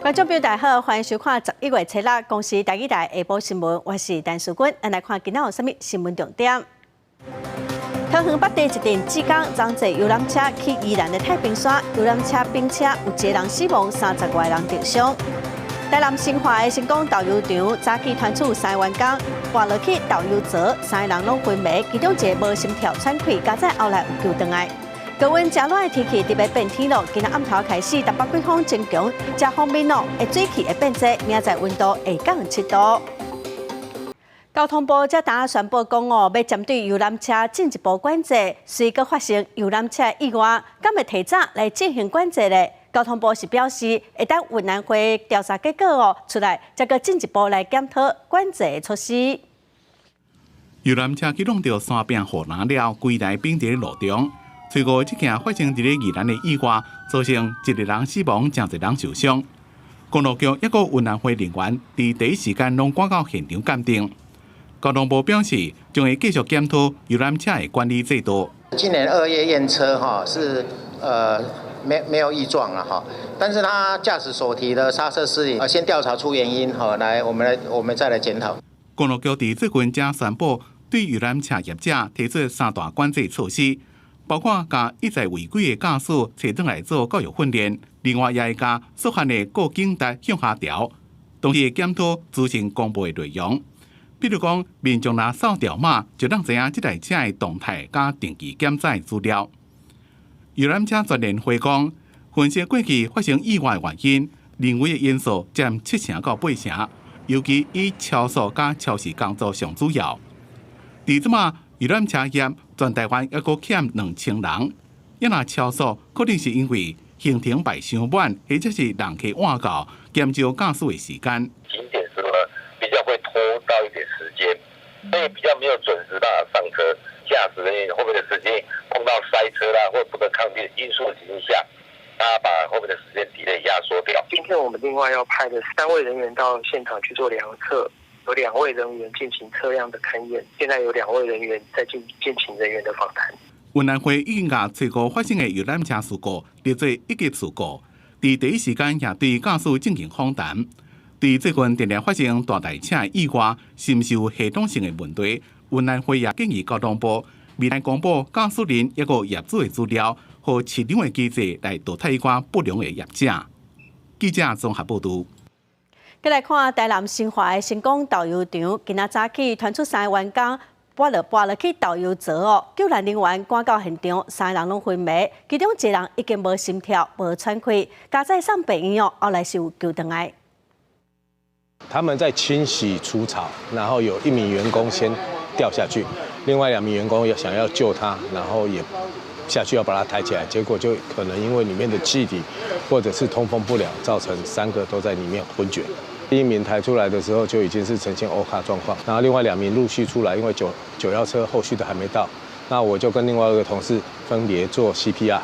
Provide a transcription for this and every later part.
觀眾朋友大家好，歡迎收看11月初六公視台語台下晡新聞，我是陳淑君，咱來看今仔有啥物新聞重點。桃園北地一陣志工載坐遊覽車去宜蘭的太平山，遊覽車翻車，有一個人死亡，30外人受傷。台南新華的成功豆油場早起傳出三個員工跋落去豆油槽，三個人攏昏迷，其中一個無心跳喘氣，佳哉後來有救轉來。高溫遮熱的天氣特別變天咯，今仔暗頭開始，台北季風增強，這方面哦，會水汽會變濟，明仔載溫度會降7度。交通部才剛宣布講哦，欲針對遊覽車進一步管制，隨閣發生遊覽車意外，敢會提早來進行管制咧？交通部是表示，會等運安會調查結果哦出來，才閣進一步來檢討管制的措施。遊覽車去挵著山壁護欄了，規台翻佇路中。隨後，這件發生佇咧宜蘭的意外，造成一個人死亡，誠濟人受傷。公路局抑閣運安會人員佇第一時間攏趕到現場鑑定。交通部表示，將會繼續檢討遊覽車的管理制度。今年2月驗車哈是沒有異狀了哈，但是他駕駛手提的剎車失靈，先調查出原因哈，來我們再來檢討。公路局佇最近才宣布，對遊覽車業者提出三大管制措施，包括共一再違規的駕駛揣轉來做教育訓練，另外也會共所限的過警值向下調，同時會檢討資訊公布的內容。比如講，民眾若掃條碼，就當知影這台車的動態佮定期檢查資料。遊覽車全聯會講，分析過去發生意外原因，人為的因素佔7成到8成，尤其以超速佮超時工作上主要。佇這馬遊覽車業全台灣抑閣欠2000人，抑若超速，可能是因為行程排傷滿，或者是人客倚到，減少駕駛的時間。景點時候呢，比較會拖到一點時間，所以比較沒有準時到上車。駕駛人員後面的時間碰到塞車啦，或不可抗力因素的情況下，他把後面的時間 delay 壓縮掉。今天我們另外要派的三位人員到現場去做量測，有兩位人員進行車輛的勘驗，現在有兩位人員在進行人員的訪談。運安會已經共初五發生的遊覽車事故列做一級事故，佇第一時間也對駕駛進行訪談。對最近定定發生大台車意外，是毋是有系統性的問題？運安會也建議交通部未來公布駕駛人抑閣業主的資料，予市場的機制來淘汰一寡不良的業者。記者綜合報導。閣來看台南新華的成功豆油場，今仔早起傳出三個員工跋落去豆油槽哦，救援人員趕到現場，三個人攏昏迷，其中一個人已經無心跳、無喘氣，佳哉送病院哦，後來是有救轉來。他們在清洗除草，然後有一名員工先掉下去，另外兩名員工要想要救他，然後也下去要把他抬起來，結果就可能因為裡面的氣體或者是通風不良，造成三個都在裡面昏厥。第一名抬出來的時候就已經是呈現歐卡狀況，然後另外兩名陸續出來，因為991車後續的還沒到，那我就跟另外一個同事分別做 CPR。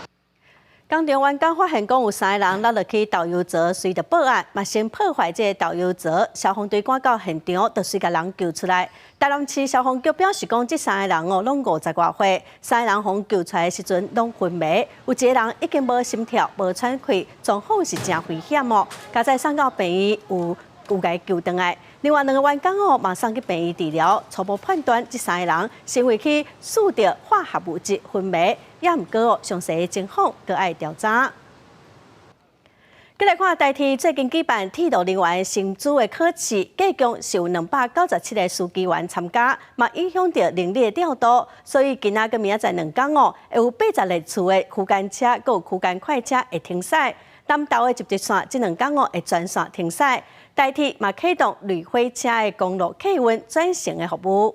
工廠員工發現講有三個人落落去豆油槽，隨著報案，嘛先破壞這個豆油槽。消防隊趕到現場，就隨共人救出來。台南市消防局表示講，這三個人哦，攏50外歲，三個人予救出來的時陣攏昏迷，有一個人已經無心跳、無喘氣，狀況是誠危險哦。佳哉送到病院有共救轉來。另外兩個員工哦，嘛送去病院治療，初步判斷這三個人是因為去嗅著化學物質昏迷，也毋過哦，詳細的情況閣愛調查。閣來看台鐵最近舉辦鐵路人員薪資的考試，計共是有297個司機員參加，嘛影響著人力的調度，所以今仔佮明仔載兩工哦，會有80列次的區間車，閣有區間快車會停駛。南投的集集線這兩工哦會全線停駛。台鐵嘛啟動旅火車的公路客運轉乘的服務。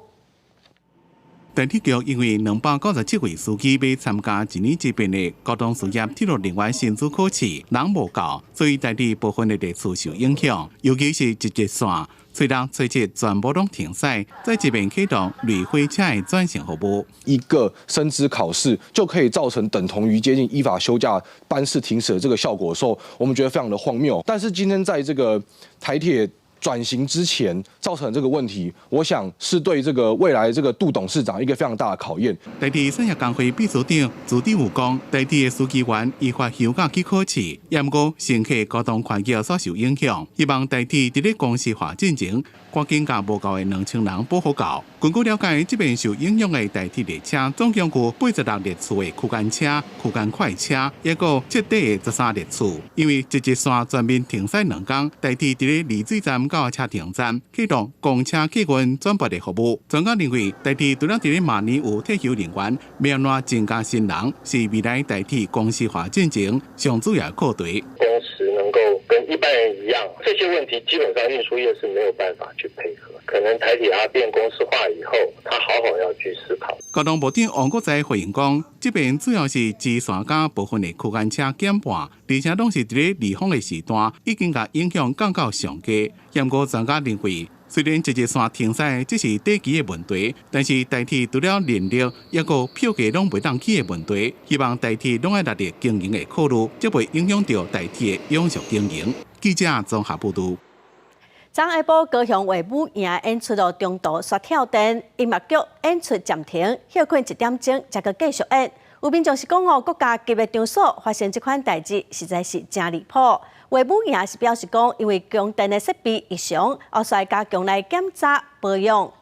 台鐵局因為297位司機欲參加一年一遍的高等事業鐵路人員薪資考試，人無夠，所以台鐵部分的列次受影響，尤其是集集線，初六、初七全部攏停駛，再這邊啟動旅火車的轉乘服務。一個升資考試就可以造成等同於接近依法休假班次停駛的這個效果的時候，我們覺得非常的荒謬。但是今天在這個台鐵轉型之前造成這個問題，我想是對這個未來這個杜董事長一個非常大的考驗。台鐵產業工會秘書長朱志武講，台鐵的司機員依法休假去考試，毋過乘客交通權益所受影響，希望台鐵佇咧公司化進前，趕緊共無夠的2000人補好夠。根據了解，這遍受影響的台鐵列車總共有86列次的區間車、區間快車，抑閣徹底的13列次。因為一日線全面停駛2工，台鐵佇咧麗水站到車亭站啟動公車客運轉駁的服務。專家認為，台鐵除了佇咧明年有退休人員，欲按怎增加新人，是未來台鐵公司化進程上主要課題。工時能夠跟一般人一樣，這些問題基本上運輸業是沒有辦法去配合。可能台鐵啊變公司化以後，他好好要去思考。交通部長王國材回應講，這遍主要是支線佮部分的區間車減半，而且攏是佇咧離峰的時段，已經共影響降到上低。毋過專家認為，雖然一日線停駛這是短期的問題，但是台鐵除了人力，抑閣票價攏袂當起的問題，希望台鐵攏愛納入經營的考慮，才袂影響著台鐵的永續經營。記者綜合報導。昨下晡高雄衛武營演出囉中途煞跳電，音樂劇演出暫停，歇睏一點鐘，才閣繼續演。有民眾是講哦，國家級的場所發生這款代誌，實在是誠離譜。衛武營是表示講，因為供電的設備異常，後續加強來檢查保養。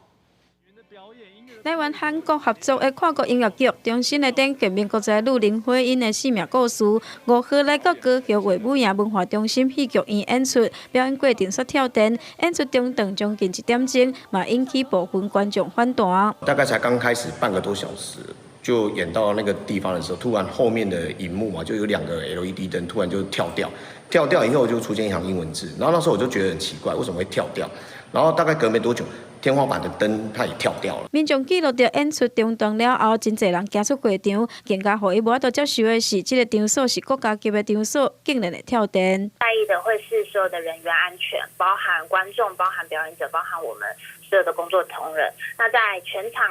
台灣韓國合作的跨國音樂劇《中心的頂革命國才女林徽因的生命故事》，5號來到高雄衛武營文化中心戲劇院演出，表演過程煞跳電，演出中斷將近一點鐘，嘛引起部分觀眾反彈。大概才剛開始半個多小時，就演到那個地方的時候，突然後面的熒幕嘛，就有兩個 LED 燈突然就跳掉，跳掉以後就出現一行英文字，然後那時候我就覺得很奇怪，為什麼會跳掉？然後大概隔沒多久，天花板的燈它也跳掉了。民眾記錄著演出中斷了後，真濟人行出會場，更加予伊無法度接受的是，這個場所是國家級的場所，竟然會跳電。在意的會是所有的人員安全，包含觀眾、包含表演者、包含我們所有的工作同仁。那在全場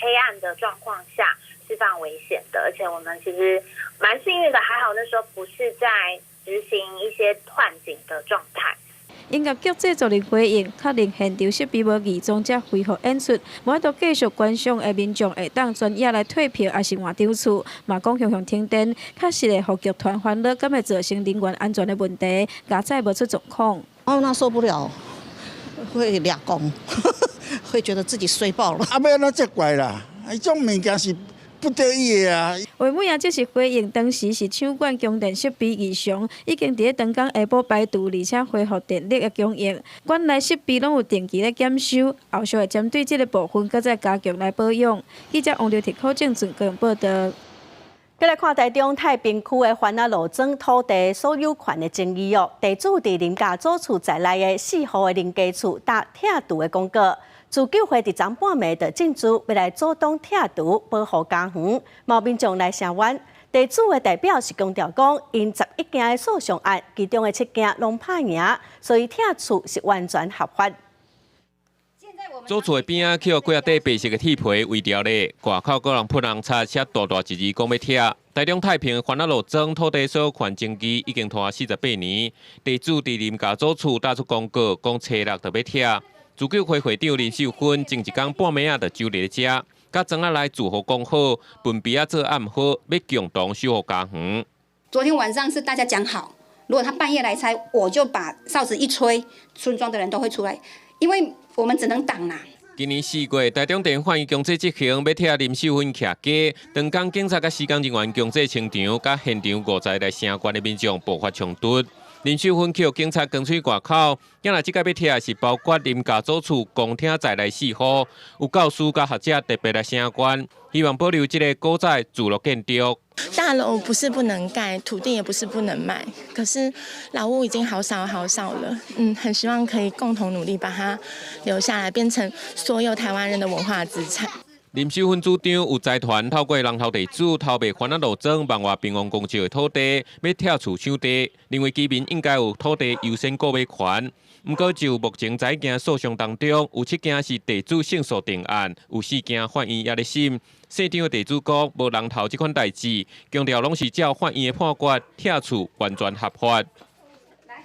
黑暗的狀況下是非常危險的，而且我們其實蠻幸運的，還好那時候不是在執行一些換景的狀態。音樂劇製作人回應，確認現場設備無異狀，才恢復演出。無法度繼續觀賞的民眾會當專頁來退票，抑是換場次。嘛講雄雄停電，確實會予劇團煩惱，敢會造成人員安全的問題，加載無出狀況。哦，那受不了，會掠狂，會覺得自己衰爆了。啊，欲按怎責怪啦？彼種物件是不得已的啊！衛武營這是回應，當時是場館供電設備異常，已經佇咧當工下晡排除，而且恢復電力的供應。館內設備攏有定期咧檢修，後續會針對這個部分，閣再加強來保養。記者王劉鐵考證準報導。閣來看台中太平區的番仔路莊土地所有權的爭議哦，地主佇林家祖厝在內的四戶的林家厝打拆除的公告。自救會佇昨半暝就進駐，欲來阻擋拆除，保護家園。嘛有民眾來聲援。地主的代表是強調講，𪜶11件的訴訟案，其中的七件攏拍贏，所以拆厝是完全合法。祖厝的邊仔去予幾仔塊白色的鐵皮圍牢咧，外口閣人噴紅漆，寫大大一字講欲拆。台中太平番仔路莊土地所有權爭議已經拖48年，地主佇林家祖厝打出公告，講初六就欲拆。自救會會長林秀芬前一工半暝仔就守佇咧遮，佮莊仔內住戶講好，分別仔做暗號，欲共同守護家園。昨天晚上是大家講好，如果他半夜來拆，我就把哨子一吹，村莊的人都會出來，因為我們只能擋啦。今年4月，台中地法院強制執行，欲拆林秀芬徛家。當工警察佮施工人員強制清場，佮現場50來聲援的民眾爆發衝突。林秀芬予警察關喙外口，今仔這擺欲拆是包括林家祖厝公廳在內四戶，有教師佮學者特別來聲援，希望保留這个古早聚落建築。大樓不是不能蓋，土地也不是不能賣，可是老屋已經好少好少了。很希望可以共同努力把它留下來，變成所有台灣人的文化資產。林秀芬主張有財團透過人頭地主偷賣番仔路莊萬外平方公尺的土地，欲拆厝搶地，認為居民應該有土地優先購買權。毋過就目前十一件訴訟當中，有七件是地主勝訴定案，有四件法院猶咧審。姓張的地主講無人頭這款代誌，強調攏是照法院的判決拆厝完全合法。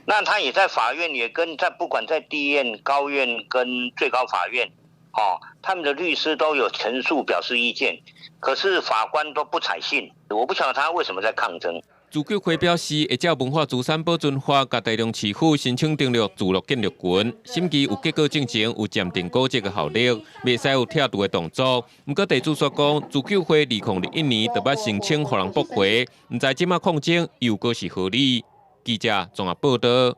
那他也在法院也跟在不管在地院、高院跟最高法院，哦，他們的律師都有陳述表示意見，可是法官都不採信。我不曉得他為什麼在抗爭。自救會表示，會照文化資產保存法，共台中市府申請登錄聚落建築群，審議有結果進前有暫定古蹟的效力，袂使有拆除的動作。毋過地主說講，自救會2021年就捌申請予人駁回，毋知這馬抗爭猶閣是何理。記者綜合報道。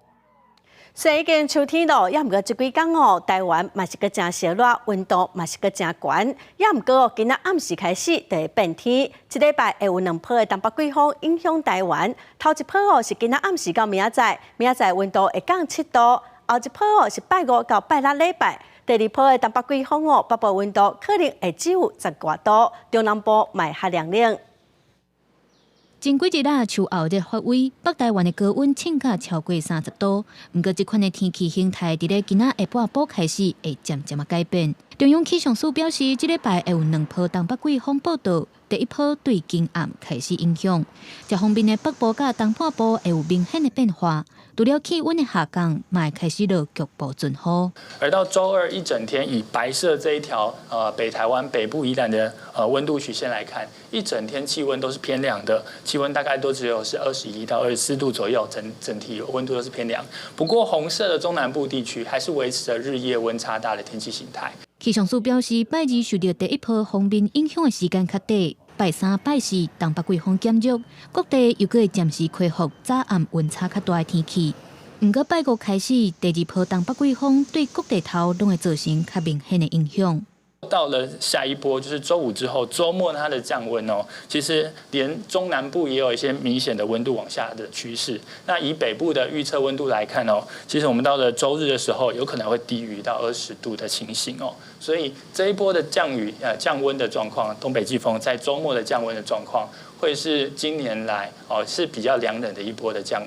雖然已經秋天咯，猶毋過這幾工哦，台灣嘛是閣誠燒熱，溫度嘛是閣誠懸。猶毋過哦，今仔暗時開始就會變天，這禮拜會有兩波的東北季風影響台灣。頭一波哦是今仔暗時到明仔載，明仔載溫度會降7度；後一波哦是拜五到拜六禮拜，第二波的東北季風哦，北部溫度可能會只有十外度，中南部嘛會較涼冷。前幾日啊，秋後熱發威，北台灣的高溫衝甲超過30度。毋過，這款的天氣形態，佇咧今仔下半晡開始會漸漸仔改變。中央氣象署表示，這禮拜會有兩波東北季風報到，第一波對今暗開始影響，這方面的北部佮東半部會有明顯的變化。除了氣溫的下降，嘛會開始落局部陣雨。而到週二一整天，以白色這一條北台灣北部宜蘭的溫度曲線來看，一整天氣溫都是偏涼的，氣溫大概都只有是21到24度左右，整整體溫度都是偏涼。不過紅色的中南部地區還是維持着日夜溫差大的天氣形態。氣象署表示，拜二受到第一波鋒面影響的時間較短，拜三、拜四東北季風減弱，各地猶閣會暫時恢復早暗溫差較大的天氣。毋過拜五開始，第二波東北季風對各地頭攏會造成較明顯的影響。到了下一波，就是週五之後，週末它的降溫哦，其實連中南部也有一些明顯的溫度往下的趨勢。那以北部的預測溫度來看哦，其實我們到了週日的時候，有可能會低於到20度的情形哦。所以這一波的降雨降溫的狀況，東北季風在週末的降溫的狀況，會是今年來哦是比較涼冷的一波的降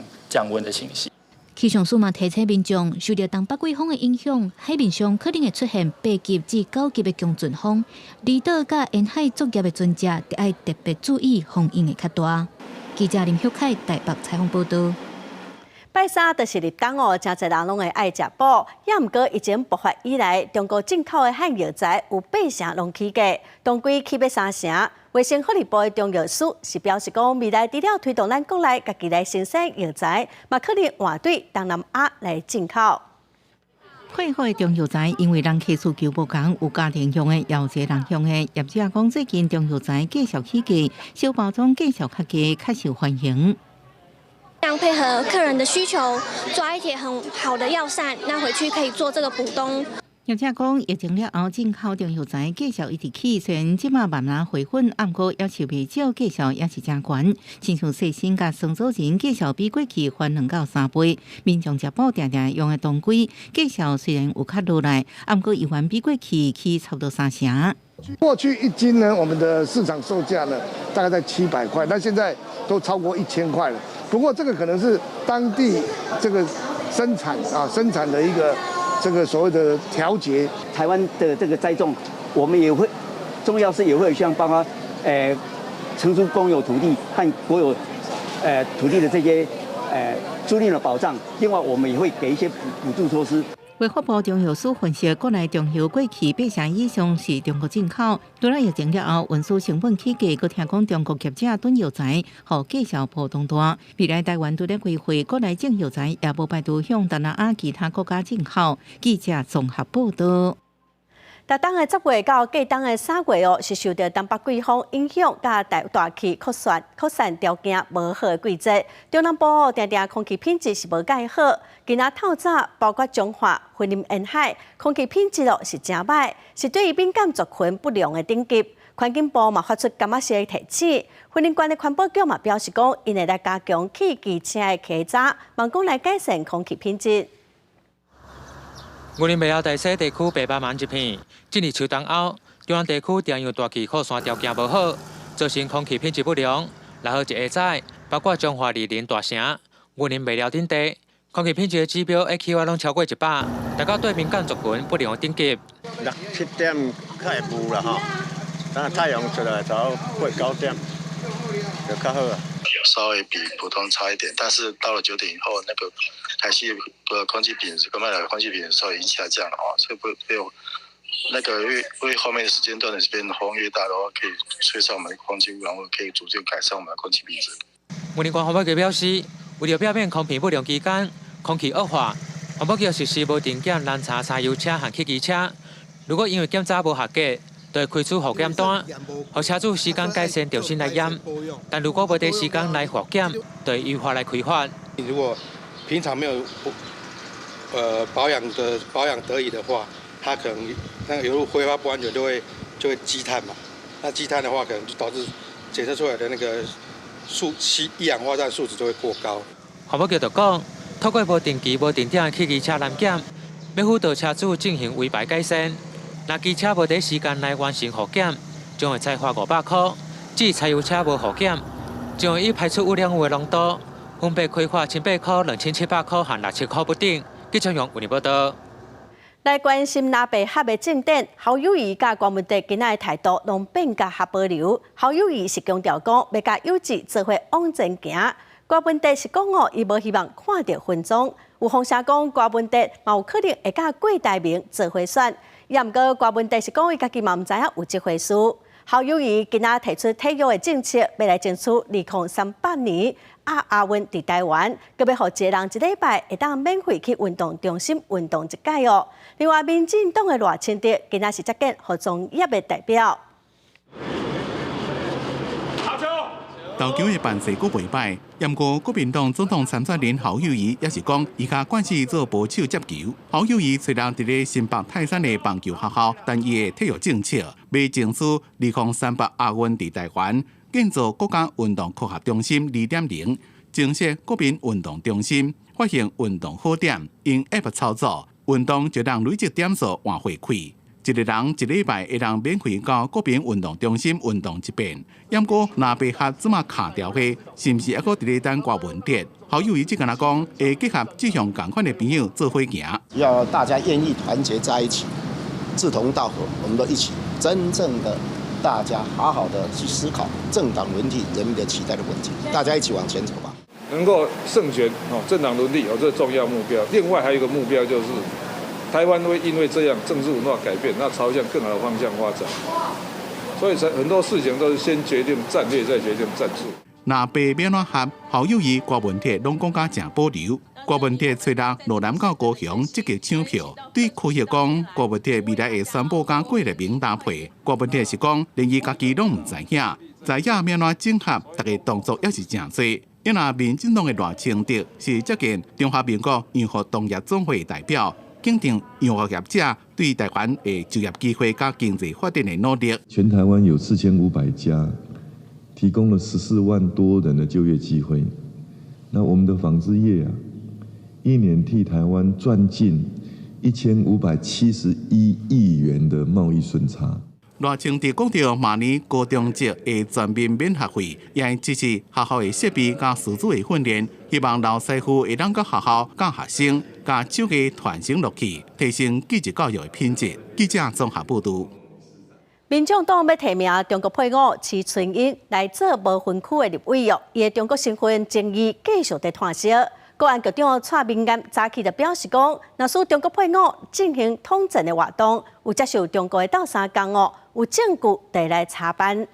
溫的情形。氣象署嘛提醒民眾，受著東北季風的影響，海面上可能會出現8級至9級的強陣風，離島佮沿海作業的船隻，著愛特別注意風湧會較大。記者林旭凱台北採訪報道。拜三就是立冬哦，誠濟人攏會愛食補。猶毋過疫情爆發以來，中國進口的漢藥材有八成攏起價，當歸起欲三成。衛生福利部的中藥司是表示講，未來除了推動咱國內家己來生產藥材，嘛可能換對東南亞來進口。配好的中藥材，因為人客需求無仝，有家庭用的，也有濟人用的。業者講，最近中藥材繼續起價，小包裝繼續較低，較受歡迎。配合客人的需求，抓一些很好的藥膳，那回去可以做這個補冬。業者講，疫情了後，進口中藥材價數一直起，雖然這馬慢慢回穩，毋過也是袂少，價數也是誠懸。親像細辛佮酸棗仁價數比過去翻2到3倍。民眾食補定定用的當歸價數雖然有較落來，毋過猶原比過去起差不多三成。過去一斤呢，我們的市場售價呢，大概在700塊，那現在都超過1000塊了。不過這個可能是當地這個生產啊生產的一個這個所謂的調節。台灣的這個栽種，我們也會中藥師也會像包括承租公有土地和國有土地的這些租賃的保障。另外，我們也會給一些補助措施。衛福部中藥司分析，國內中藥過去八成以上是中國進口。除了疫情了後，運輸成本起價，閣聽講中國業者囤藥材，予價數波動大。未來台灣除了規劃國內種藥材，也無排除向東南亞其他國家進口。記者綜合報道。逐冬的10月到過冬的3月哦，是受著東北季風影響，佮大氣擴散條件無好的季節。中南部哦，定定空氣品質是無蓋好。今仔透早，包括彰化、雲林沿海，空氣品質哦是誠䆀，是對於敏感族群不良的等級。環境部嘛發出柑仔色的提醒，雲林縣的環保局嘛表示講，𪜶會來加強汽機車的稽查，望講來改善空氣品質。雲林麥寮大溪地區白茫茫一片，進入秋冬後，中南地區常有大氣擴散條件無好，造成空氣品質不良。然後一下早，包括彰化、二林、大城、雲林麥寮等地，空氣品質的指標 AQI 攏超過100，達到對敏感族群不良的等級。六七點較會霧啦吼，等太陽出來，差八九點就較好啊。稍微比普通差一點，但是到了9點以後，那個台西的空氣品質、跟麥來空氣品質稍微已經下降了啊，所以不沒有那個越越後面的時間段的時間風越大的話，可以吹散我們的空氣污染物，可以逐漸改善我們的空氣品質。雲林縣環保局表示，為了避免空品不良期間空氣惡化，環保局實施無定檢攔查柴油車和汽機車。如果因為檢查無合格，就會開出複檢單，予車主時間改善重新來驗。但如果無佇時間內複檢，就會依法來開罰。如果平常沒有保養得宜的話，它可能那個油路揮發不完全，就會積碳嘛。那積碳的話，可能就導致檢測出來的那個數一氧化碳數值就會過高。環保局就講，透過無定期、無定點的汽機車攔檢，欲輔導車主進行違排改善。若機車無佇時間內完成複檢，將會裁罰500塊；至於柴油車無複檢，將會以排出污染物的濃度，分別開罰1800塊、2700塊和6000塊不等。記者楊為您報道。來關心藍白合的政典，侯友宜佮郭文哲今仔的態度攏變甲較保留。侯友宜是強調講，欲佮有志做伙往前行。郭文哲是講哦，伊無希望看著分贓。有風聲講，郭文哲嘛有可能會佮郭台銘做伙選。也毋過郭文哲是講，伊家己嘛毋知影有這回事。侯友宜今仔提出體育的政策，欲來爭取2038年亞運佇台灣，閣欲予一個人一禮拜會當免費去運動中心運動一擺哦。另外，民進黨的賴清德今仔是接見服裝業的代表。投球的辦勢閣袂歹，毋過國民黨總統參選人侯友宜也是講，伊較慣勢做捕手接球。侯友宜雖然佇咧新北泰山的棒球學校，但伊的體育政策欲爭取2038亞運佇台灣建造國家運動科學中心2.0，增設國民運動中心，發現運動好點，用 App 操作運動就能累積點數換回饋。一個人一禮拜會當免費到國民運動中心運動一遍。毋過藍白合這麼卡掉的，是毋是猶閣佇咧等郭文哲？侯友宜只敢若講，會結合志向仝款的朋友做伙行。要大家願意團結在一起，志同道合，我們都一起真正的大家好好的去思考政黨輪替、人民的期待的問題，大家一起往前走吧。能夠勝選哦，政黨輪替哦，這個重要目標。另外還有一個目標就是。台灣會因為這樣政治文化改變，那朝向更好的方向發展。所以很多事情都是先決定戰略，再決定戰術。藍白欲按怎合，侯友宜、郭文鐵攏講甲誠保留。郭文鐵揣六落南到高雄積極搶票，對科學講，郭文鐵未來會宣布佮郭台銘搭配。郭文鐵是講，連伊家己攏毋知影，知影欲按怎整合，逐个動作也是誠濟。因為民進黨的賴清德是接見中華民國洋服同業總會代表。肯定洋服業者對台灣的就業機會佮經濟發展的努力。全台灣有4500家，提供了14萬多人的就業機會。那我們的紡織業啊，一年替台灣賺進1571億元的貿易順差。賴清德講著，明年高中職的全面免學費，也會支持學校的設備佮師資的訓練，希望老師傅會當佮學校教學生，共手藝傳承落去，提升技職教育的品質。記者綜合報導。民眾黨欲提名中國配偶徐春英來做無分區的立委哦，伊的中國身份爭議繼續佇湠燒。國安局長蔡明彥早起就表示講，若使中國配偶進行統戰的活動，有接受中國的鬥相共哦，有證據就來查辦。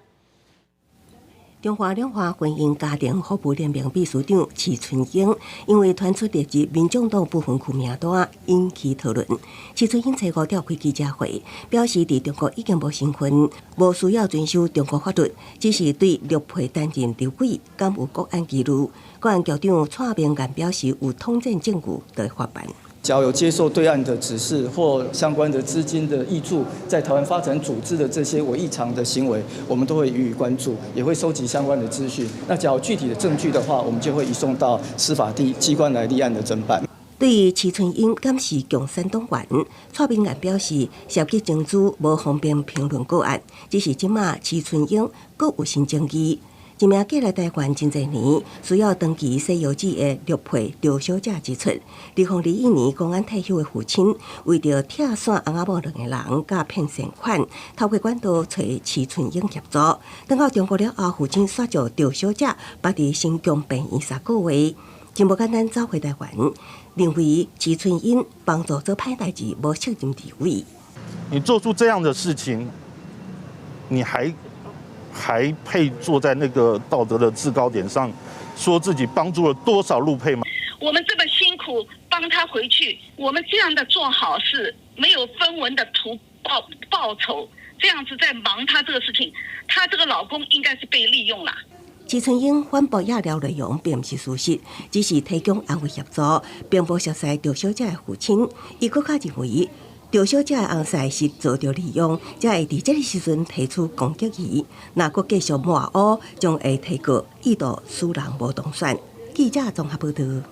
中華兩岸婚姻家庭服務聯盟秘書長徐春英，因為傳出列入民眾黨不分區名單，引起討論。徐春英初五召開記者會，表示佇中國已經無身份，無需要遵守中國法律，只是對陸配擔任立委，敢有國安疑慮。國安局長蔡明彥表示，有統戰證據就會法辦。只要有接受對岸的指示或相關的資金的挹注，在台灣發展組織的這些違異常的行為，我們都會予以關注，也會收集相關的資訊。那只要有具體的證據的話，我們就會移送到司法地機關來立案的偵辦。對於徐春英敢是共產黨員，蔡明彥表示，涉及情資無方便評論個案，只是這馬徐春英閣有新爭議。一名過來台灣真濟年，需要長期洗腰子的陸配劉小姐指出，2021年公安退休的父親，為著拆散翁仔某兩个人，佮騙善款，透過管道揣徐春英協助。轉到中國了後，父親煞將劉小姐縛佇新疆病院3個月，真無簡單走回台灣，認為徐春英幫助做歹代誌，無責任地位。你做出這樣的事情，你還配坐在那個道德的制高點上，說自己幫助了多少陸配嗎？我們這麼辛苦幫他回去，我們這樣的做好事，沒有分文的圖報酬，這樣子在忙他這個事情，他這個老公應該是被利用了。徐春英反駁壓料內容並毋是事實，只是提供安慰協助，並無熟似趙小姐的父親。伊閣較認為，趙小姐的翁婿是遭著利用，才會佇這個時陣提出攻擊伊。若閣繼續抹烏，將會提告，意圖使人無當選。記者綜合報導。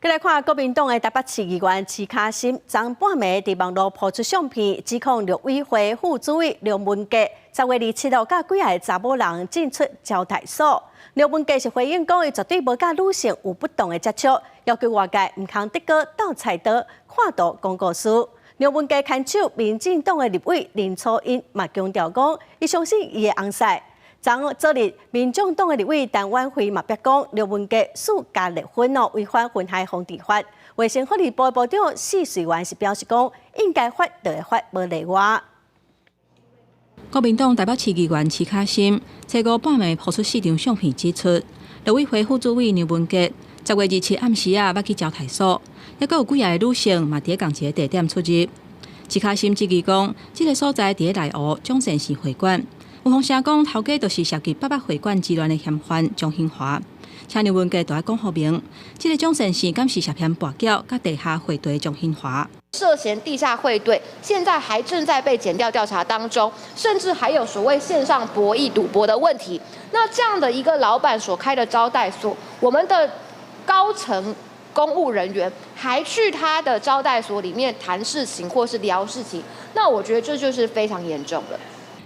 閣來看國民黨的台北市議員徐卡心，昨半暝佇網路鋪出相片，指控陸委會副主委梁文傑10月27號佮幾个查某人進出招待所。梁文傑是回應講，伊絕對無佮女性有不當的接觸，要求外界毋通得閣鬥菜刀、看圖講故事。梁文傑牽手民進黨的立委林楚茵嘛強調講，伊相信伊的翁婿。昨昨日，民眾黨的立委陳婉慧嘛表講，梁文傑私共離婚哦，違反婚害防治法。衛生福利部部長施瑞元是表示講，應該罰就會罰，無例外。國民黨台北市議員徐卡心，初五半暝鋪出四張相片，指出陸委會副主委梁文傑10月27暗時仔，捌去招待所，猶閣有幾个女性嘛佇仝一个地點出入。徐卡心質疑講，這个所在佇咧內湖鍾善生會館。有風聲講，頭家就是涉及八八會館之亂的嫌犯鍾興華，請梁文傑著愛講予明，這個鍾善生敢是涉嫌跋筊佮地下匯兌鍾興華？涉嫌地下匯兌，現在還正在被檢調調查當中，甚至還有所謂線上博弈賭博的問題。那這樣的一個老闆所開的招待所，我們的高層公務人員還去他的招待所裡面談事情或是聊事情，那我覺得這就是非常嚴重了。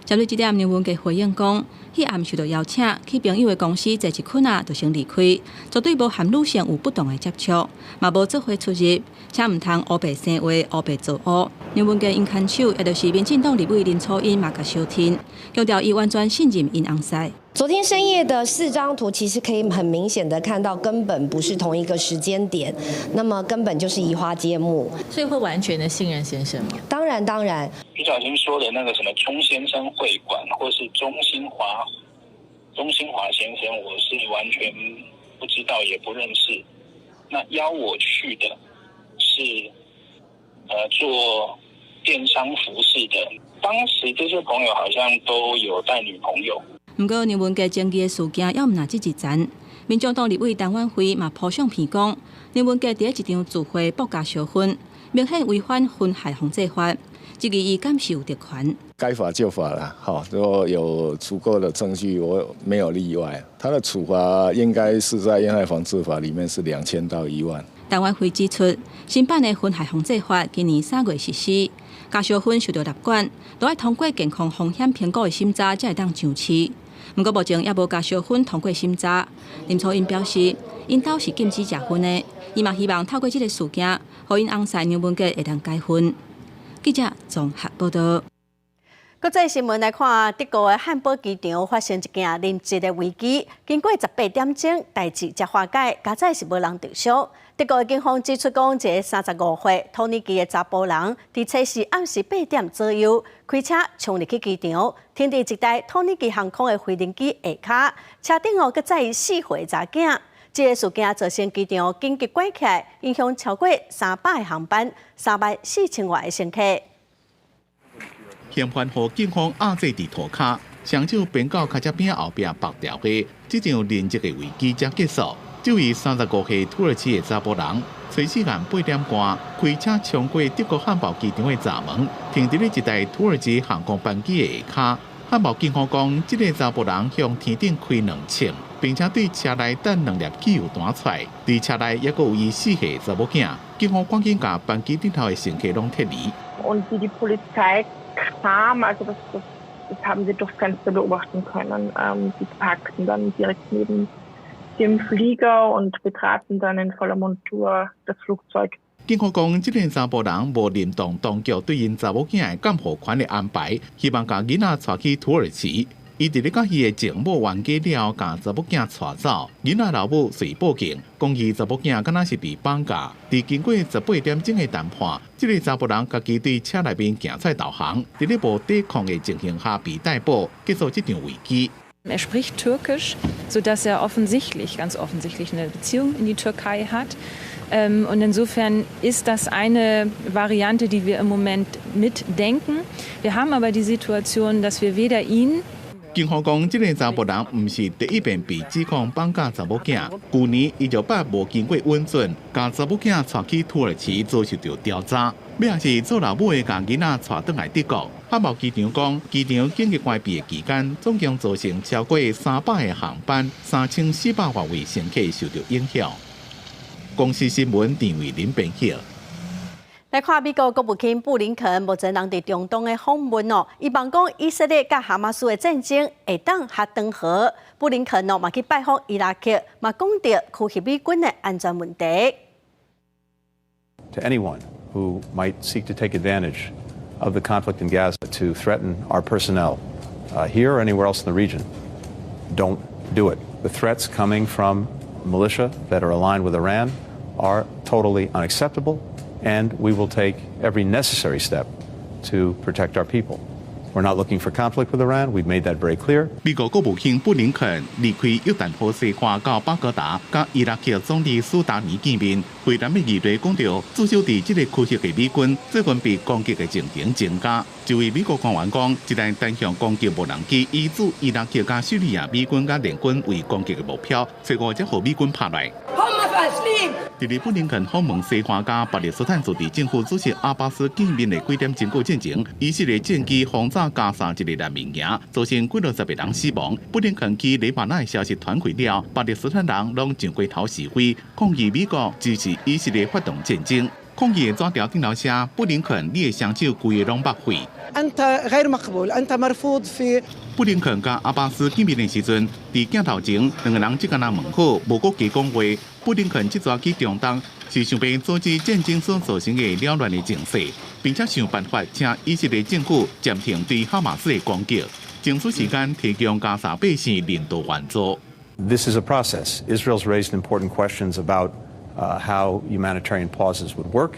針對這點，梁文傑回應講，彼暗受到邀請去朋友的公司坐一困仔，就先離開，絕對無和女性有不當的接觸，嘛無做伙出入，請毋通烏白生話、烏白造烏。梁文傑𪜶牽手，也就是民進黨立委林楚茵嘛，共相挺，強調伊完全信任𪜶翁婿。昨天深夜的四張圖，其實可以很明顯的看到，根本不是同一個時間點，那麼根本就是移花接木。所以會完全的信任先生嗎？當然當然。徐小新說的那個什麼鍾先生會館，或是鍾興華、鍾興華先生，我是完全不知道，也不認識。那邀我去的是，做電商服飾的。當時這些朋友好像都有帶女朋友。毋過梁文傑爭議的事件，猶毋若止一層。民眾黨立委陳婉慧嘛鋪相片講，梁文傑佇一場聚會博加燒薰，明顯違反婚害防治法，質疑伊敢是有特權。該罰就罰啦，好，如果有足夠的證據，我沒有例外。他的處罰應該是在煙害防治法裡面是2000到1萬。陳婉慧指出，新版的婚害防治法今年3月實施，加燒薰受到納管，都愛通過健康風險評估的審查，才會當上市。毋過目前猶無加燒薰通過審查。林楚茵表示，𪜶兜是禁止食薰的，伊嘛希望透過這个事件，予𪜶翁婿梁文傑會當解薰。記者綜合報導。國際新聞來看，德國的漢堡機場發生一件人質的危機，經過18點鐘，代誌才化解，佳哉是無人受傷。德國的警方指出，講一个35歲土耳其的查埔人，佇初四暗時8點左右，開車衝入去機場，停佇一台土耳其航空的飛行機下跤，車頂哦閣載4歲查囝。這个事件造成機場緊急關起來，影響超過300个航班，3萬4千外个乘客。嫌犯予警方壓制佇塗跤，雙手鞭到跤車餅後壁縛牢的，這場人質的危機才結束。這位35歲土耳其的查埔人，初四暗8點半開車衝過德國漢堡機場的閘門，停佇咧一台土耳其航空班機的下跤。漢堡警方講，這个查埔人向天頂開兩槍，並且對車內彈兩粒機油彈出來。佇車內猶閣有伊4歲查某囝。警方趕緊共班機頂頭的乘客攏撤離。 Und wie die Polizei kam, also das, das Das haben sie durchs Fenster beobachten können. Sie parkten dann direkt neben dem Flieger und betraten dann in voller Montur das Flugzeug. 警方講，這個查埔人無認同當局對𪜶查某囝的監護權的安排，希望共囡仔帶去土耳其。伊佇咧佮伊的情某冤家了後，共查某囝帶走。囡仔老母隨報警，講伊查某囝敢若是被綁架。佇經過18點鐘的談判，這個查埔人家己對車內面行出來投降，佇咧無抵抗的情形下被逮捕，結束這場危機。 Er spricht Türkisch, sodass er offensichtlich, ganz offensichtlich eine Beziehung in die Türkei hat. Und insofern ist das eine Variante, die wir im Moment mitdenken. Wir haben aber die Situation, dass wir weder ihn 警方講，這個查埔人毋是第一遍被指控綁架查某囝。舊年伊就捌無經過允准，共查某囝帶去土耳其遭受著調查。尾仔是做老母的共囡仔帶轉來德國。漢堡機場講，機場緊急關閉的期間，總共造成超過300個航班、3400多位乘客受著影響。公視新聞陳慧琳編譯。來看美國國務卿布林肯目前人佇中東的訪問哦，伊望講以色列佮哈馬斯的戰爭會當較長和。布林肯哦嘛去拜訪伊拉克，嘛講著區域美軍的安全問題。 To anyone who might seek to take advantage of the conflict in Gaza to threaten our personnel here or anywhere else in the region, don't do it. The threats coming from militia that are aligned with Iran are totally unacceptable, and we will take every necessary step to protect our people. We're not looking for conflict with Iran. We've made that very clear. 美國國務卿布林肯離開約旦河西岸到巴格達，佮伊拉克總理蘇達尼見面。會談的議題講著，駐守佇這個區域的美軍最近被攻擊的情形增加。一位美國官員講，一旦單向攻擊無人機，以駐伊拉克佮敘利亞美軍佮聯軍為攻擊的目標，最後才予美軍拍來。佇咧布林肯訪問西岸佮巴勒斯坦自治政府主席阿巴斯見面的幾點鐘過進前，以色列戰機轟炸加沙一個難民營，造成幾落十個人死亡。布林肯去黎巴嫩的消息傳開了，巴勒斯坦人攏上街頭示威，抗議美國支持以色列發動戰爭。抗議的紙條頂頭寫布林肯，你的雙手規个攏目血。布林肯佮阿巴斯見面的時陣，佇鏡頭前兩個人只敢若問好，無閣加講話。布林肯這逝去中東是想欲阻止戰爭所造成的擾亂的情勢，並且想辦法請以色列政府暫停對哈馬斯的攻擊，爭取時間提供加沙百姓人道援助。 This is a process. Israel's raised important questions about how humanitarian pauses would work.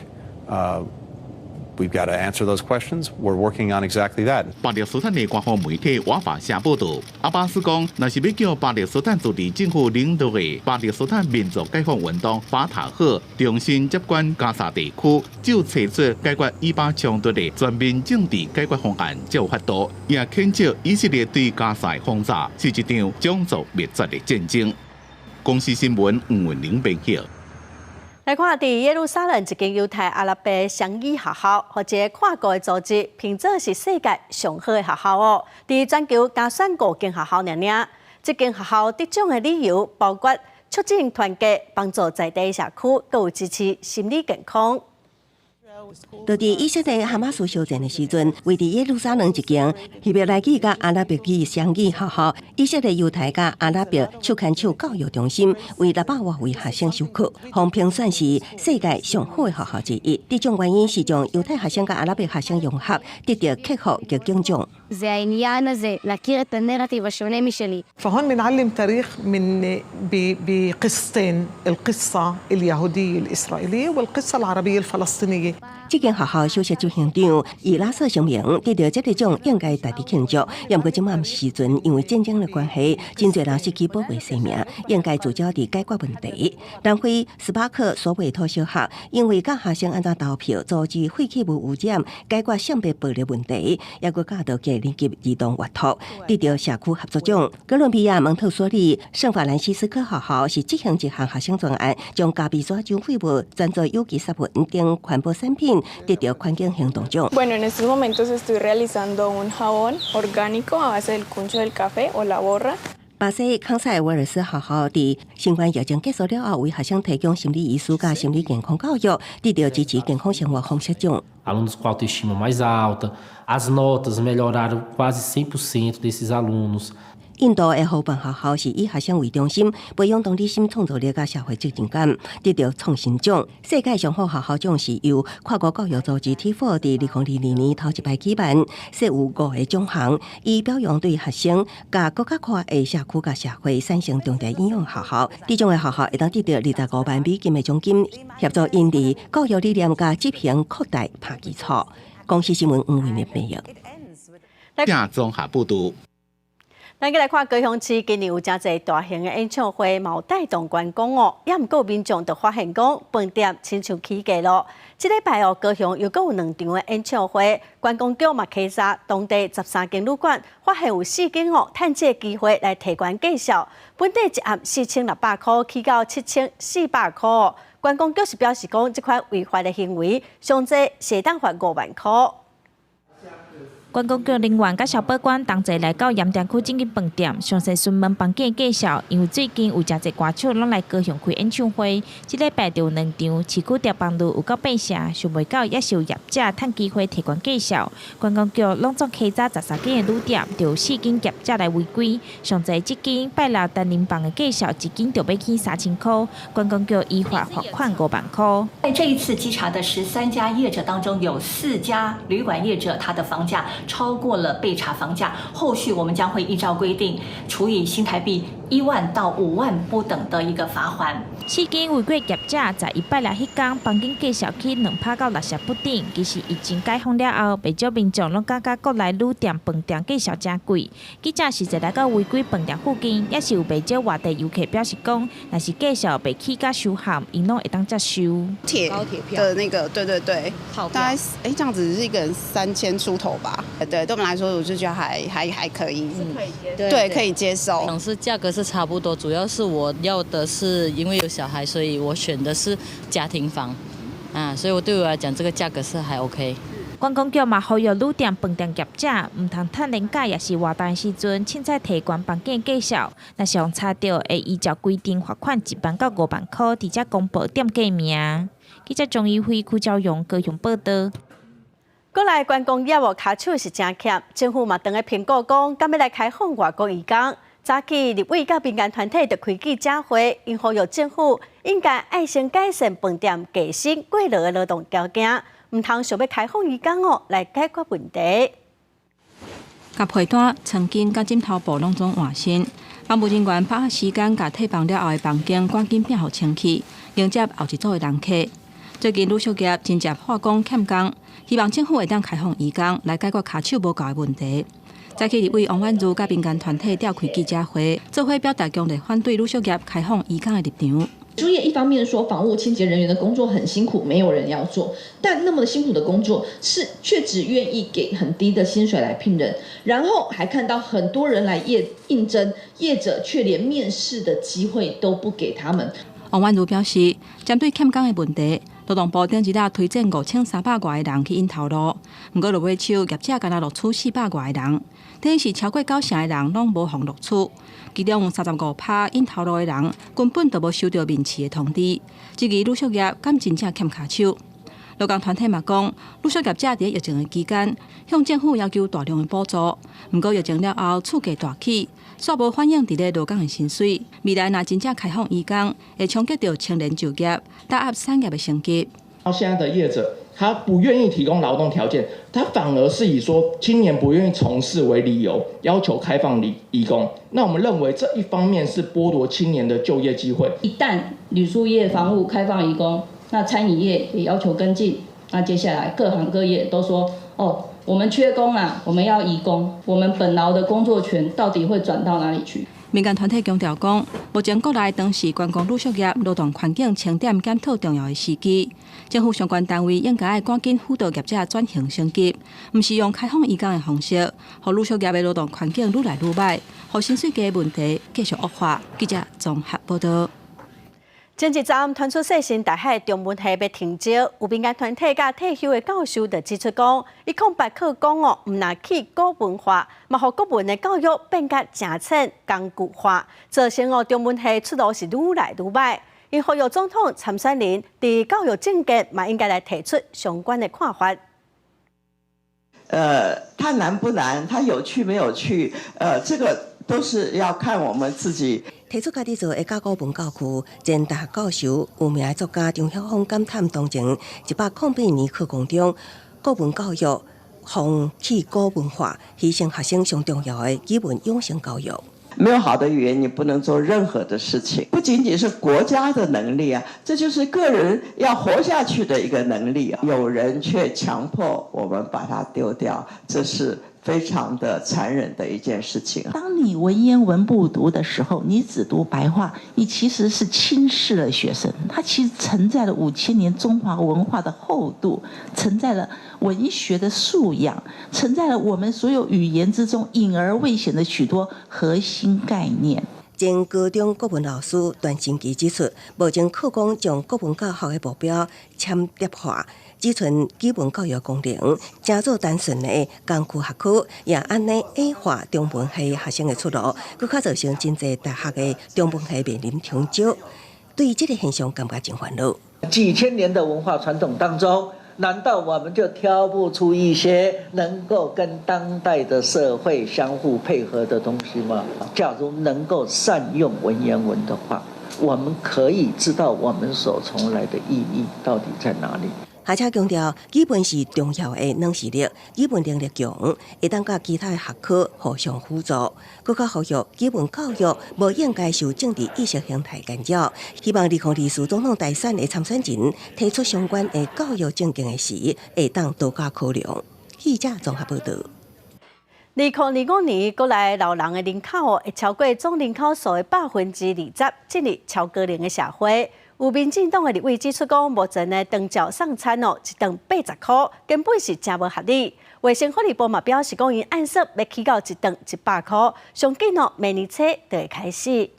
We've got to answer those questions. We're working on exactly that. 巴勒斯坦的官方媒體瓦法社報導，阿巴斯講，若是欲叫巴勒斯坦自治政府領導的巴勒斯坦民族解放運動法塔赫重新接管加沙地區，只有提出解決以巴衝突的全面政治解決方案才有法度。也譴責以色列對加沙的轟炸是一場種族滅絕的戰爭。公視新聞吳文玲編譯。來看，佇耶路撒冷一間猶太阿拉伯雙語學校，予一个跨國的組織評做是世界上好的學校哦。佇全球敢選五間學校爾爾，這間學校得獎的理由包括促進團結、幫助在地社區，閣有支持心理健康。就佇以色列哈馬斯巷戰的時陣，位佇耶路撒冷一間希伯來語佮阿拉伯語雙語學校，以色列猶太佮阿拉伯手牽手教育中心，為600外位學生授課，予評選是世界上好的學校之一。得獎原因是將猶太學生佮阿拉伯學生融合，得著克服逆境獎。 זה העניין הזה, להכיר את הנרטיב השונה משלי. فهون بنعلم تاريخ من بقصتين القصة اليهودية الإسرائيلية والقصة العربية الفلسطينية. 這間學校首席執行長伊拉索聲明，得著這個獎應該值得慶祝。毋過這馬時陣，因為戰爭的關係，真濟人失去寶貴生命，應該聚焦佇解決問題。南非斯巴克索維托小學，因為教學生按怎投票，阻止廢棄物污染，解決性別暴力問題，抑閣教導低年級兒童閱讀，得著社區合作獎。哥倫比亞蒙特梭利聖法蘭西斯科學校是執行一項學生專案，將咖啡紙將廢物轉做有機殺粉等環保產品。得著環境行動獎。 Bueno, en estos momentos estoy realizando un jabón orgánico a base del cuncho del café o la borra. 巴西康塞威爾斯學校佇新冠疫情結束了後，為學生提供心理醫師佮心理健康教育，得到支持健康生活方式獎。 Alunos com autoestima mais alta, as notas melhoraram quase 100% desses alunos. 印度的伙伴學校是以學生為中心，培養同理心、創造力佮社會責任感，得到創新獎。世界上好學校獎是由跨國教育組織 TIFR 佇2022年頭一擺舉辦，設有五個獎項，以表揚對學生佮閣較闊的社區佮社會產生重大影響學校。得獎的學校會當得到25萬美金的獎金，協助𪜶佇教育理念佮執行擴大拍基礎。公視新聞黃慧玲編譯。下綜合報導。咱閣來看高雄市今年有誠濟大型的演唱會，嘛有帶動觀光哦。也毋過民眾就發現講，飯店親像起價囉。這禮拜哦，高雄又閣有兩場的演唱會，觀光局嘛稽查當地13間旅館，發現有四間哦，趁這個機會來提懸價數，本底一暗4600箍起到7400箍。觀光局是表示講，這款違法的行為，上濟會當罰5萬箍。觀光局人員佮消保官同齊來到鹽埕區這間飯店，詳細詢問房間價數，因為最近有誠濟歌手攏來高雄開演唱會，這禮拜就有兩場，市區蝶芳路有夠八成，想袂到猶是有業者趁機會提懸價數。觀光局攏總稽查13間的旅店，就有四間業者來違規，上濟這間拜六單人房的價數一間就欲起3000箍，觀光局依法罰款5萬箍。在這一次稽查的13家業者當中，有四家旅館業者，他的房價超過了被查房價，後續我們將會依照規定處以新台幣1萬到5萬不等的一個罰鍰。四間違規業者在禮拜六彼工房間價數起2趴到6成不等，其實疫情解封了後，袂少民眾攏感覺國內旅店飯店價數誠貴。記者實際來到違規飯店附近，猶是有袂少外地遊客表示講，若是價數袂起甲傷譀，𪜶攏會當接受。鐵的那個，對對對，大概這樣子是一個人3000出頭吧。對，對我們來說，我就覺得還可以，對，可以接受。是價格是差不多，主要是我要的是因為有小孩，所以我選的是家庭房，啊，所以我對我來講，這個價格是還 OK。觀光局嘛呼籲旅店、飯店業者，毋通趁年假抑是活動時陣，凊彩提懸房間價數，若是予查著，會依照規定罰款1萬到5萬箍，佇遮公布店家名。記者鍾怡輝、邱昭勇高雄報導。國內觀光業哦，跤手是誠欠，政府嘛當咧評估講，敢欲來開放外國移工。早起立委佮民間團體就開記者會，𪜶呼籲政府應該愛先改善飯店低薪過勞的勞動條件，毋通想欲開放移工哦來解決問題。共被單、床巾佮枕頭布攏總換新，房務人員把握時間，共退房了後的房間趕緊摒予清氣，迎接後一組的人客。最近旅宿業真正喊講欠工，希望政府會當開放移工來解決跤手無夠的問題。早起立委王婉嫒佮民間團體召開記者會，做伙表達強烈反對旅宿業開放移工的立場。旅宿業一方面說房務清潔人員的工作很辛苦，沒有人要做，但那麼辛苦的工作是卻只願意給很低的薪水來聘人，然後還看到很多人來業應徵，業者卻連面試的機會都不給他們。王婉嫒表示，針對欠工的問題，勞動部頂一日推薦5300外個人去𪜶頭路，毋過落尾手業者干焦錄取400外個人，等於是超過九成的人攏無予錄取。其中有35趴𪜶頭路的人根本就無收到面試的通知，質疑旅宿業敢真正欠跤手。勞工團體嘛講，旅宿業者佇疫情的期間向政府要求大量的補助，毋過疫情了後厝價大起，煞無反映佇咧勞工的薪水。未來若真正開放移工，會衝擊著青年就業，打壓產業的升級。到現在的業者，他不願意提供勞動條件，他反而是以說青年不願意從事為理由，要求開放移工。那我們認為這一方面是剝奪青年的就業機會。一旦旅宿業房務開放移工，那餐飲業也要求跟進，那接下來各行各業都說，哦，我們缺工啊，我們要移工，我們本勞的工作權到底會轉到哪裡去？民間團體強調講，目前國內當是觀光旅宿業勞動環境清點檢討重要的時機，政府相關單位應該愛趕緊輔導業者轉型升級，毋是用開放移工的方式，予旅宿業的勞動環境愈來愈䆀，予薪水低的問題繼續惡化。記者綜合報導。前一站傳出世新大學中文系欲停招，有民間團體佮退休的教授就指出講，一空白課綱哦，毋但去古文化，嘛予國文的教育變甲誠淺工具化，造成哦中文系出路是愈來愈䆀。𪜶呼籲總統參選人佇教育政見嘛應該來提出相關的看法。它難不難？它有趣沒有趣？這個都是要看我們自己。提出家己做的甲古文教區，前大學教授、有名的作家張曉風感嘆，當前108年課綱中，國文教育放棄古文化，犧牲學生上重要的語文養成教育。沒有好的語言，你不能做任何的事情。不僅僅是國家的能力啊，這就是個人要活下去的一個能力啊。有人卻強迫我們把它丟掉，這是非常的殘忍的一件事情。當你文言文不讀的時候，你只讀白話，你其實是輕視了學生。它其實承載了5000年中華文化的厚度，承載了文學的素養，承載了我們所有語言之中隱而未顯的許多核心概念。前高中國文老師段成基指出，目前課綱將國文教學的目標淺碟化，只剩語文教育功能，成做單純的工具學科，也按呢矮化中文系學生的出路，閣較造成真濟大學的中文系面臨停招。對這個現象感覺真煩惱。幾千年的文化傳統當中，難道我們就挑不出一些能夠跟當代的社會相互配合的東西嗎？假如能夠善用文言文的話，我們可以知道我們所從來的意義到底在哪裡。而且強調，語文是重要的軟實力，語文能力強，會當佮其他的學科互相輔助。閣較呼籲語文教育無應該受政治意識形態干擾。希望2024總統大選的參選人提出相關的教育政見的時，會當多加考量。記者綜合報導。2025年國內老人的人口會超過總人口數的20%，進入超高齡的社會。有民進黨的立委指出講，目前的長照送餐哦，一頓80箍，根本是誠無合理。衛生福利部嘛表示講，𪜶按算欲起到一頓100箍，上緊哦，明年初就會開始。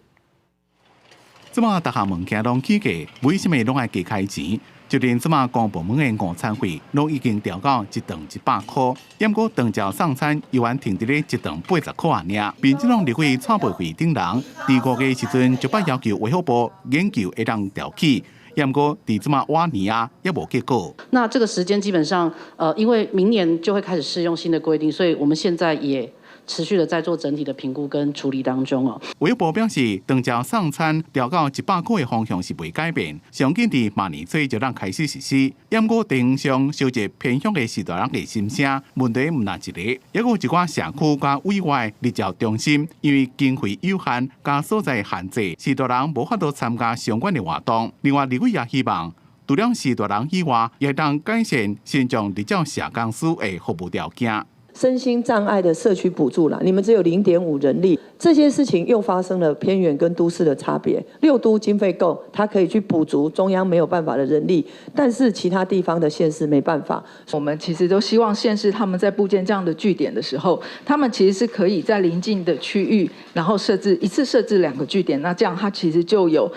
這馬逐項物件攏起價，為啥物攏愛加開錢？就連這馬公部門的午餐費，攏已經調到一頓100箍，毋過長照送餐猶原停佇咧一頓80箍爾。民進黨立委蔡培慧等人，佇5月時陣就捌要求衛福部研究會當調起，毋過佇這馬倚年啊，猶無結果。那這個時間基本上，因為明年就會開始適用新的規定，所以我們現在也持續的在做整體的評估跟處理當中哦。衛福部表示，長照送餐調到100箍的方向是袂改變，上緊佇明年初就當開始實施。毋過地方上收集偏鄉的序大人的心聲，問題毋但一個，猶閣有一寡社區佮委外日照中心，因為經費有限，佮所在限制，序大人無法度參加相關的活動。另外，立委也希望，除了序大人以外，也當改善身障日照社工師的服務條件。身心障礙的社區補助啦，你們只有0.5人力，這些事情又發生了偏遠跟都市的差別。六都經費夠，它可以去補足中央沒有辦法的人力，但是其他地方的縣市沒辦法。我們其實都希望縣市他們在布建這樣的據點的時候，他們其實是可以在鄰近的區域，然後設置一次設置兩個據點，那這樣它其實就有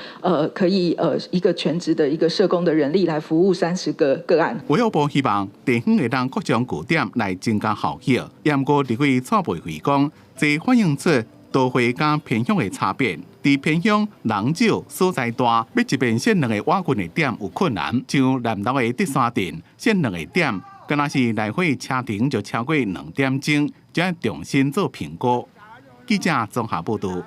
可以一個全職的一個社工的人力來服務30個個案。衛福部希望地方會當擴張據點來增加效益。毋過立委蔡培慧講，這反映出都會佮偏鄉的差別。佇偏鄉人少所在大，欲一遍設兩個倚近的點有困難。像南投的德山鎮設兩個點，敢若是來回車程就超過2點鐘，才愛重新做評估。記者綜合報導。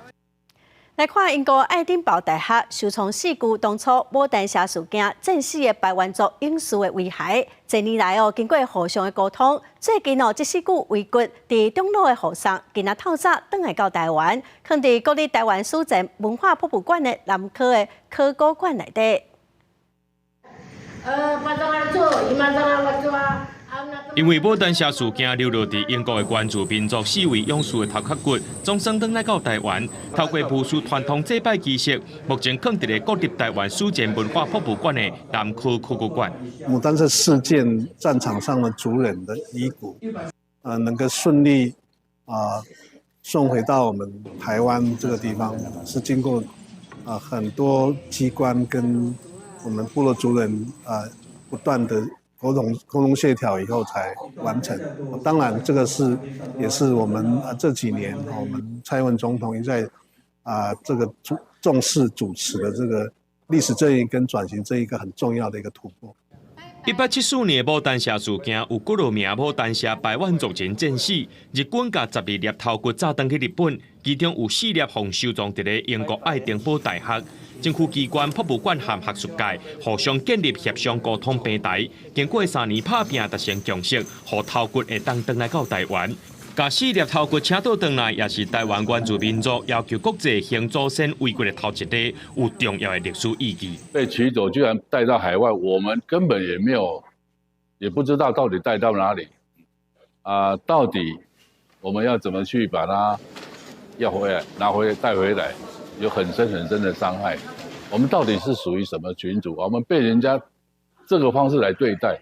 來看英國愛丁堡大學收藏四具當初牡丹社事件戰死的排灣族勇士的遺骸，這年來哦，經過互相的溝通，最近哦，這四具遺骨佇長老的護送，今仔透早轉來到台灣，囥佇國立臺灣史前文化博物館的南科的考古館內底。因為牡丹社事件流落佇英國的原住民族四位勇士的頭殼骨，總算轉來到臺灣。透過巫師傳統祭拜儀式，目前囥佇咧國立臺灣史前文化博物館的南科考古館。牡丹社事件戰場上的族人的遺骨，能夠順利送回到我們臺灣這個地方，是經過很多機關跟我們部落族人不斷的溝通協調以後才完成。當然，這個是也是我們這幾年我們蔡英文總統一再這個重視主持的這個歷史正義跟轉型這一個很重要的一個突破。1874年牡丹社事件，有幾落名牡丹社排灣族人戰死，日軍共12粒頭骨炸轉去日本，其中有四粒予收藏佇咧英國愛丁堡大學。政府機關、博物館和學術界互相建立協商溝通平台，經過3年拍拚達成共識，予頭骨會當轉來到台灣。共四粒頭骨請倒轉來，也是台灣原住民族要求國際還祖先遺骨的頭一例，有重要的歷史意義。被取走，居然帶到海外，我們根本也沒有，也不知道到底帶到哪裡。啊，到底我們要怎麼去把它要回來、拿回來、帶回來，有很深很深的傷害。我們到底是屬於什麼群組？我們被人家這個方式來對待。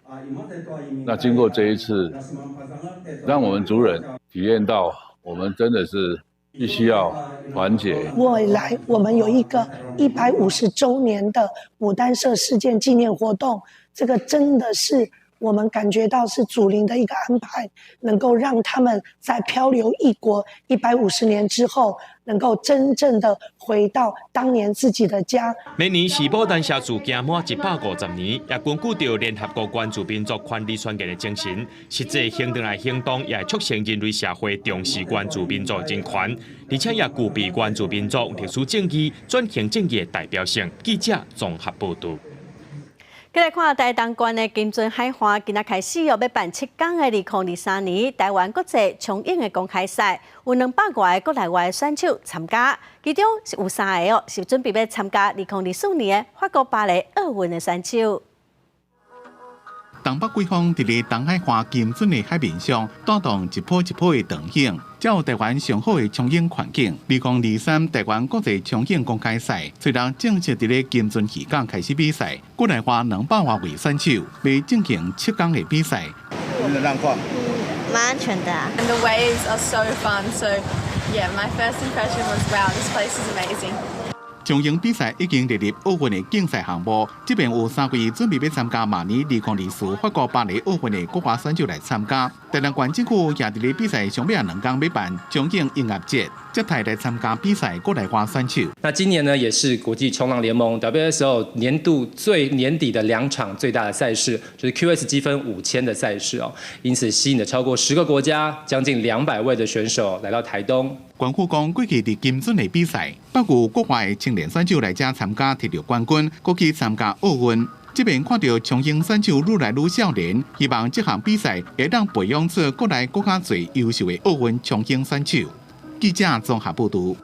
那經過這一次，讓我們族人體驗到，我們真的是必須要團結。未來我們有一個150週年的牡丹社事件紀念活動，這個真的是我們感覺到是祖靈的一個安排，能夠讓他們在漂流異國150年之後，能夠真正的回到當年自己的家。明年是牡丹社事件滿150年，也根據著聯合國原住民族權利宣言的精神，實際還轉來行動，也會促成人類社會重視原住民族人權，而且也具備原住民族歷史正義、轉型正義的代表性。記者綜合報導。繼來看台東縣的金樽海岸，今仔開始哦，欲辦7工的2023年台灣國際衝浪的公開賽，有200外個國內外選手參加，其中是有三个哦，是準備欲參加2024年的法國巴黎奧運的選手。東北季風佇咧東海岸金樽的海面上，帶動一波一波的浪湧，才有台灣上好的衝浪環境。2023台灣國際衝浪公開賽，雖然正式佇咧金樽漁港開始比賽，國內外200外位選手欲進行7工的比賽。你的浪況？蠻安全的啊。 And the waves are so fun. So yeah, my first impression was wow, this place is amazing. 衝浪比賽已經列入奧運的競賽項目，這邊有三位準備欲參加明年2024法國巴黎奧運的國外選手來參加。台東縣政府也佇咧比賽上尾2工欲辦衝浪音樂節，接待來參加比賽國內外選手。那今年呢，也是國際衝浪聯盟 WSL 年度最年底的兩場最大的賽事，就是 QS 積分5000的賽事哦，因此吸引了超過10個國家，將近200位的選手來到台東。縣府講，過去佇金樽的比賽，包括國外的青年選手來遮參加，摕著冠軍，閣去參加奧運。這邊看著衝浪選手愈來愈少年，希望這項比賽會當培養出國內閣較濟優秀的奧運衝浪選手。記者綜合報導。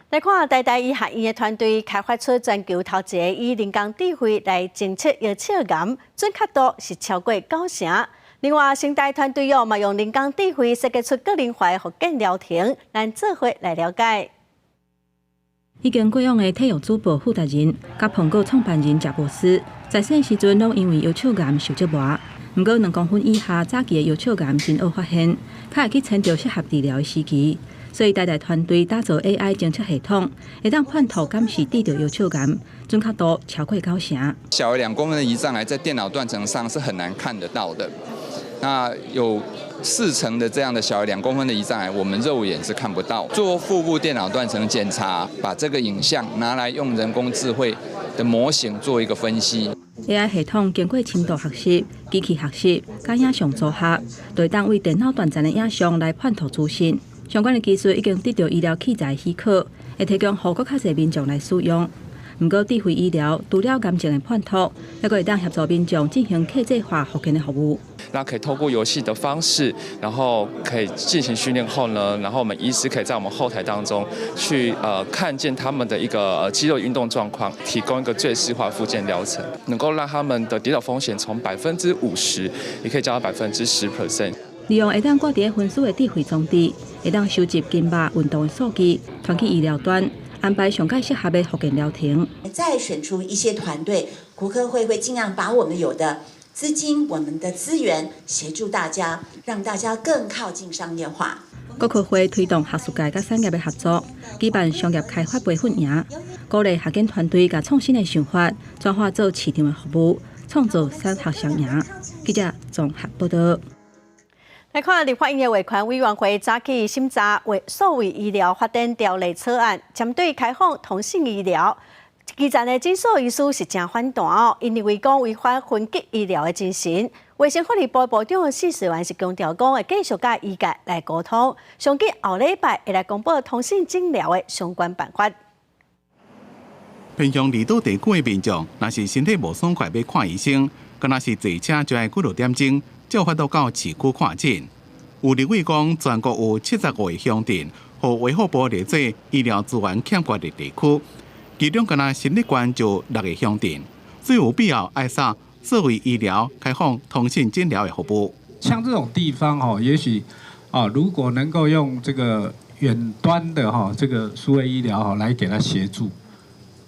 來看台大醫學院的團隊開發出全球頭一个以人工智慧來偵測腰尺癌，準確度是超過9成。另外，成大團隊哦，嘛用人工智慧設計出個人化復健療程，咱做伙來了解。已經過往的體育主播傅達仁，佮蘋果創辦人賈伯斯，在細時陣攏因為腰尺癌受折磨。毋過2公分以下早期的腰尺癌真好發現，較會去選著適合治療的時機。所以台大團隊打造 AI 偵測系統，會當判讀敢是得著腰尺癌，準確度超過9成。小於2公分的胰臟癌在電腦斷層上是很難看得到的。那有4成的這樣的小於2公分的胰臟癌，我們肉眼是看不到。做腹部電腦斷層檢查，把這個影像拿來用人工智慧的模型做一個分析。 AI 系統經過深度學習、機器學習、佮影像組合，就會當對電腦斷層的影像來判讀資訊。相關的技術已經得到醫療器材許可，會提供予閣較濟民眾來使用。毋過，智慧醫療除了癌症的判讀，猶閣會當協助民眾進行客製化復健的服務。那可以透過遊戲的方式，然後可以進行訓練後呢，然後我們醫師可以在我們後台當中去看見他們的一個肌肉運動狀況，提供一個最適化復健療程，能夠讓他們的跌倒風險從50%，也可以降到10%。利用會當掛佇咧分區的智慧裝置，會當收集筋肉運動的數據，傳去醫療端，安排上蓋適合的復健療程。再選出一些團隊，國科會會盡量把我們有的資金、我們的資源協助大家，讓大家更靠近商業化。國科會推動學術界佮產業的合作，舉辦商業開發培訓營。鼓勵學研團隊共創新的想法轉化做市場的服務，創造產學雙贏。記者綜合報道。來看立法院的衛權委員會早起審查為數位醫療發展條例草案，針對開放通訊醫療，基層的診所醫師是誠反彈哦，𪜶認為講違反分級醫療的精神。衛生福利部部長許瑞元是強調講，會繼續佮醫界來溝通，上緊後禮拜會來公布通訊診療的相關辦法。偏鄉離島地區的民眾，若是身體無爽快欲看醫生，敢若是坐車就愛幾落點鐘，才有法度到市區看診。有立委講，全國有75個鄉鎮，予衛福部列做醫療資源欠缺的地區，其中敢若新竹縣就六個鄉鎮，所以有必要愛煞數位醫療開放通訊診療的服務。像這種地方吼，也許啊，如果能夠用這個遠端的哈，這個數位醫療哈，來給他協助，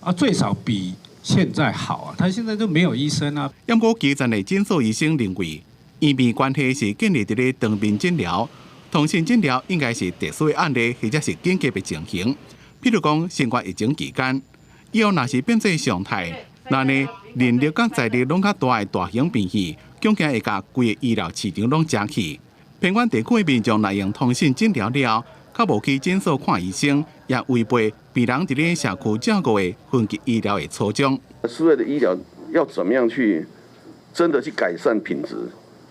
啊，最少比現在好啊。他現在都沒有醫生啊。毋過基層的診所醫生認為，醫病關係是建立佇咧當面診療，通訊診療應該是特殊的案例或者是緊急的情形。譬如講，新冠疫情期間，以後若是變做常態，那呢人力佮財力攏較大的大型病院，恐驚會共規個醫療市場攏食去。偏遠地區的民眾若用通訊診療了，較無去診所看醫生，也違背病人佇咧社區照顧的分級醫療的初衷。數位的醫療要怎麼樣去真的去改善品質，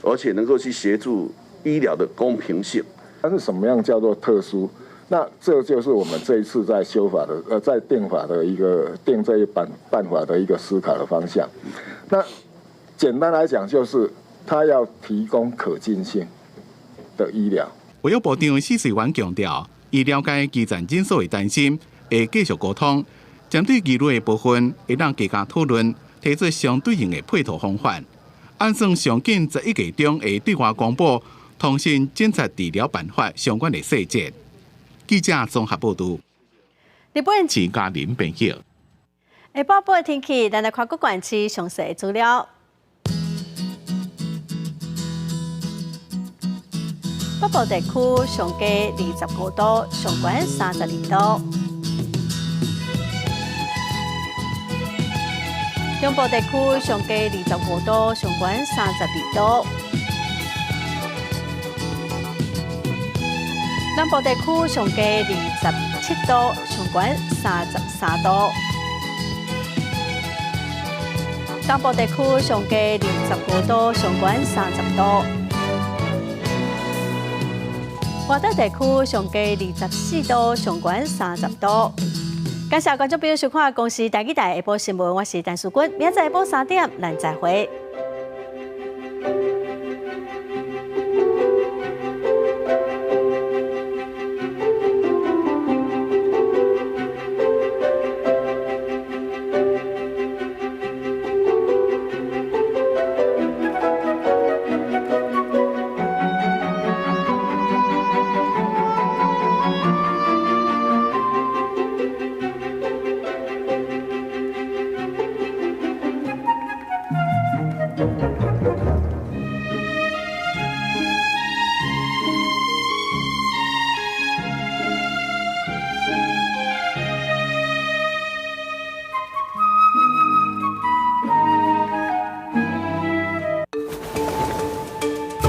而且能夠去協助醫療的公平性。但是什麼樣叫做特殊？那這就是我們這一次在修法的，在定法的一個定這一版辦法的一個思考的方向。那簡單來講，就是它要提供可近性的醫療。衛福部長許瑞元強調，醫療界基層診所的擔心，會繼續溝通，針對疑慮的部分，會當加加討論，提出相對應的配套方法。按算上緊11月中會對外公布通訊檢測治療辦法相關的細節。記者綜合報道。日本錢嘉玲編譯。下晡晡的天氣，咱來看各縣市詳細的資料。北部地區上低25度，上懸32度。中部地區上低25度，上懸32度。南部地區上低27度，上懸33度。東部地區上低25度，上懸30度。外島地區上低24度，上懸30度。感謝觀眾朋友收看《公視台語台》下晡新聞，我是陳淑君，明仔載下晡3點，咱再會。